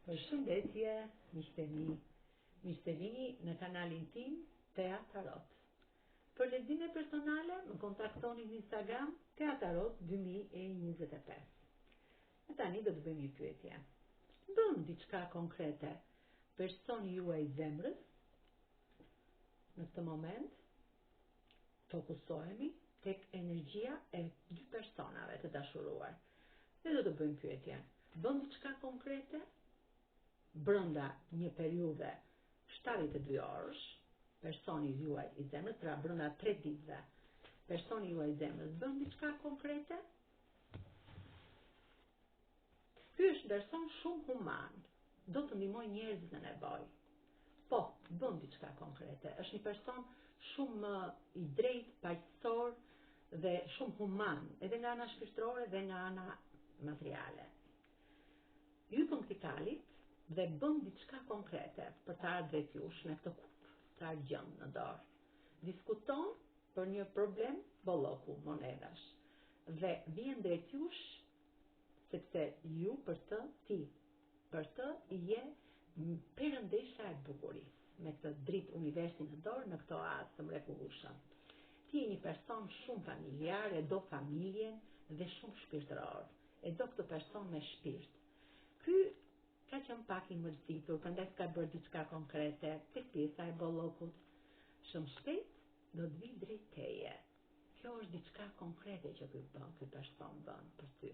Përshëndetje, miqtë e mi. Mirë se vini në kanalin tim Tea Tarot. Për lexime personale, më kontaktoni në Instagram Tea Tarot 2025. E tani do të bëjmë një pyetje. Bën diçka konkrete personi juaj i zemrës në këtë moment fokusohemi tek energjia e dy personave të dashuruar. Dhe do të bëjmë pyetjen. Bën diçka konkrete brenda një periudhe 72 orësh, personi juaj i zemrës, pra brenda 3 ditëve, personi juaj i zemrës bën diçka konkrete? Ky është person shumë human, do të ndihmojë njerëzit në nevojë. Po, bën diçka konkrete. Është një person shumë i drejtë, paqësor dhe shumë human, edhe nga ana shpirtërore dhe nga ana materiale. Ju hipën këtij kalit dhe bën diçka konkrete për të ardhur drejt jush me këtë kupë të argjendtë në dorë. Diskuton për një problem bolloku monedhash dhe vjen drejt jush sepse ju për të ti, për të je perëndesha e bukurisë, me këtë dritë universi në dorë në këtë oaz të mrekullueshëm. Ti je një person shumë familjar, e do familjen dhe shumë shpirtëror. E do këtë person me shpirt. Ky ka qenë pak i mërzitur, prandaj s'ka bërë diçka konkrete tek pjesa e bollokut. Shumë shpejt do të vijë drejt teje. Kjo është diçka konkrete që ky bën, ky person bën për ty.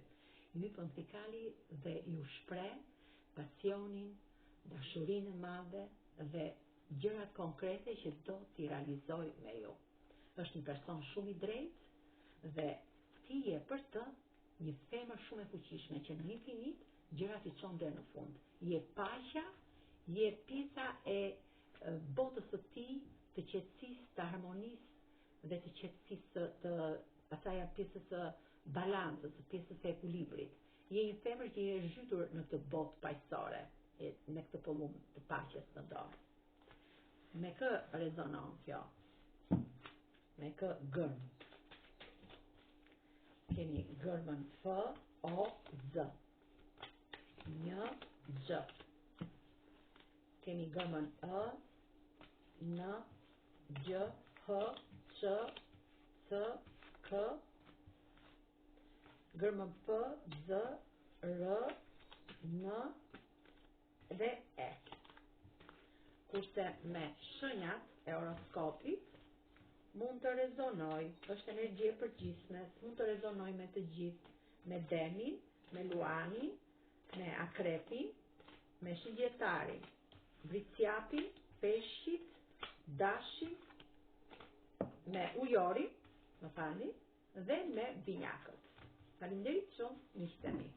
Ju hipën këtij kali dhe ju shpreh pasionin, dashurinë e madhe dhe gjërat konkrete që do t'i realizojë me ju. Është një person shumë i drejtë dhe ti je për të një femër shumë e fuqishme që në infinit gjërat i çon deri në fund. Je paqja, je pjesa e botës së tij, të qetësisë, të harmonisë dhe të qetësisë të asaj pjesës së balancës, të pjesës së ekuilibrit. Je një femër që je zhytur në këtë botë paqësore, me këtë pëllumb të paqes në dorë. Me kë rezonon kjo? Me kë gërmë? Kemi gërmën F, O, Z. Një, Gj. Kemi gërmën E, N, G, H, Ç, C, K, gërmën P, Z, R, N dhe E. Kurse me shenjat e horoskopit mund të rezonojë, është energji e përgjithshme, mund të rezonojë me të gjithë, me demin, me luanin, me akrepin, me shigjetarin, bricjapin, peshqit, dashin, me ujorin, më falni, dhe me binjakët. Faleminderit shumë, miqtë e mi.